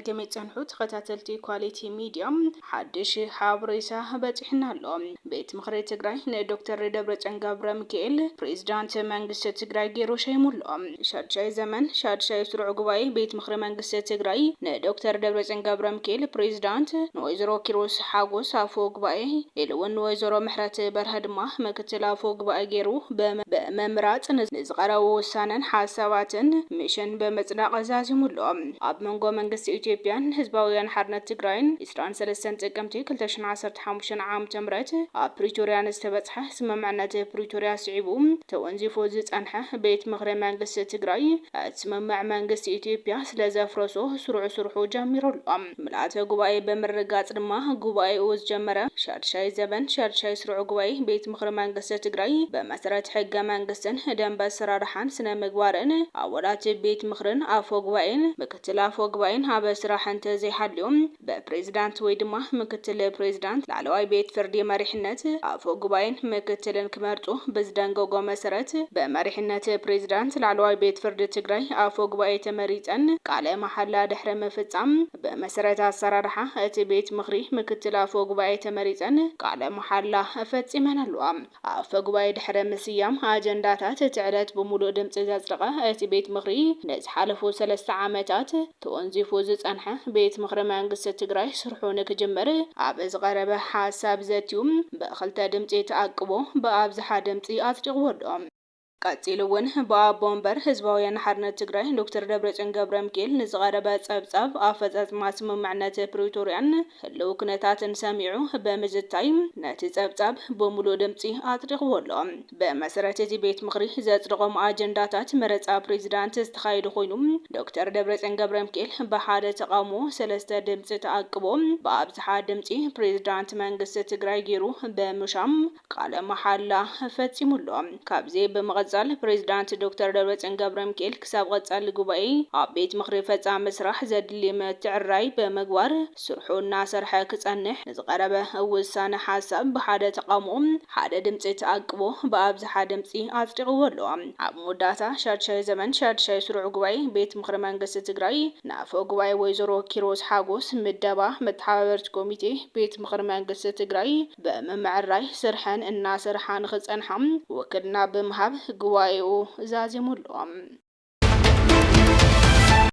ከመይ ጸንሑ ተኸታተልቲ ኳሊቲ ሚድያ? ሓድሽ ሓበሬታ በጺሕና ኣሎ። ቤት ምኽሪ ትግራይ ንዶክተር ደብረጽዮን ገብረ ሚካኤል ፕሬዚዳንት መንግስቲ ትግራይ ገይሩ ሸይሙሎ። ሻድሻይ ዘመን ሻድሻይ ስሩዕ ጉባኤ ቤት ምኽሪ መንግስቲ ትግራይ ንዶክተር ደብረጽዮን ገብረ ሚካኤል ፕሬዚዳንት፣ ንወይዘሮ ኪሮስ ሓጎስ ኣፈ ጉባኤ ኢሉ እውን ንወይዘሮ ምሕረት በርሀ ድማ ምክትል ኣፈ ጉባኤ ገይሩ በመ-፣ በመምራጽ ንዝ-፣ ንዝቐረቡ ውሳነን ሓሳባትን ምሽን ብምጽዳቕ ዛዚሙሎ። ኣብ መንጎ መንግስቲ ኢትዮጵያን ህዝባውያን ሓርነት ትግራይን ዒስራን ሰለስተን ጥቅምቲ ክልተ ሽሕን ዓሰርተ ሓሙሽተን ዓመተ ምህረት ኣብ ፕሪቶርያ ንዝተበጽሐ ስምምዕነት ፕሪቶርያ ስዒቡ ተወንዚፉ ዝጸንሐ ቤት ምኽሪ መንግስቲ ትግራይ፣ እቲ ስምምዕ መንግስቲ ኢትዮጵያ ስለ ዘፍረሶ ስሩዕ ስርሑ ጀሚሩ ኣሎ። ምልኣተ ጉባኤ ብምርጋጽ ድማ ጉባኤኡ ዝጀመረ ሻድሻይ ዘበን ሻድሻይ ስሩዕ ጉባኤ ቤት ምኽሪ መንግስቲ ትግራይ ብመሰረት ሕገ መንግስትን ደንበ ኣሰራርሓን ስነ ምግባርን ኣባላት ቤት ምኽርን ኣፈ ጉባኤን ምክትል ኣፈ ጉባኤን ኣብ ስራሕ እንተዘይሃልዮም ብፕሬዝዳንት ወይ ድማ ምክትል ፕሬዝዳንት ላዕለዋይ ቤት ፍርዲ መሪሕነት ኣፈ ጉባኤን ምክትልን ክመርጹ ብዝደንገጎ መሰረት ብመሪሕነት ፕሬዝዳንት ላዕለዋይ ቤት ፍርዲ ትግራይ ኣፈ ጉባኤ ተመሪጸን ቃለ መሓላ ድሕሪ ምፍጻም ብመሰረት ኣሰራርሓ እቲ ቤት ምኽሪ ምክትል ኣፈ ጉባኤ ተመሪጸን ቃለ መሓላ ፈጺመን ኣለዋ። ኣፈ ጉባኤ ድሕሪ ምስያም ኣጀንዳታት እቲ ዕለት ብምሉእ ድምፂ ዘጽደቐ እቲ ቤት ምኽሪ ንዝሓለፉ ሰለስተ ዓመታት ተወንዚፉ ዝጸንሐ ቤት ምኽሪ መንግስቲ ትግራይ ስርሑ ንክጅምር ኣብ ዝቐረበ ሓሳብ ዘትዩ ብኽልተ ድምፂ ተኣቅቦ ብኣብዝሓ ድምፂ ኣጽዲቕዎ ኣሎ። ቀጺሉ እውን ብኣቦ ወንበር ህዝባውያን ሓርነት ትግራይ ዶክተር ደብረጽዮን ገብረ ሚካኤል ንዝቐረበ ጸብጻብ ኣፈጻጽማ ስምምዕነት ፕሪቶርያን ህልው ኩነታትን ሰሚዑ ብምዝታይ ነቲ ጸብጻብ ብምሉእ ድምፂ ኣጽዲቕዎ ኣሎ። ብመሰረት እቲ ቤት ምኽሪ ዘጽደቖም ኣጀንዳታት መረጻ ፕሬዚዳንት ዝተኻየደ ኮይኑ ዶክተር ደብረጽዮን ገብረ ሚካኤል ብሓደ ተቓውሞ ሰለስተ ድምፂ ተኣቅቦ ብኣብዝሓ ድምፂ ፕሬዚዳንት መንግስቲ ትግራይ ገይሩ ብምሻም ቃለ መሓላ ፈጺሙ ኣሎ። ካብዚ ብምቕጻል ፕሬዚዳንት ዶክተር ደብረጽዮን ገብረ ሚካኤል ክሳብ ቀጻሊ ጉባኤ ኣብ ቤት ምኽሪ ፈጻሚ ስራሕ ዘድሊ ምትዕርራይ ብምግባር ስርሑ እናሰርሐ ክጸንሕ ንዝቐረበ ውሳነ ሓሳብ ብሓደ ተቓውሞ ሓደ ድምፂ ተኣቅቦ ብኣብዝሓ ድምፂ ኣጽዲቕዎ ኣሎ። ኣብ መወዳእታ ሻድሻይ ዘመን ሻድሻይ ስሩዕ ጉባኤ ቤት ምኽሪ መንግስቲ ትግራይ ንኣፈ ጉባኤ ወይዘሮ ኪሮስ ሓጎስ ምደባ መተሓባበርቲ ኮሚቴ ቤት ምኽሪ መንግስቲ ትግራይ ብምምዕራይ ስርሐን እናሰርሓ ንኽጸንሓ ውክልና ብምሃብ ጉባኤኡ ዛዚሙ ኣሎ።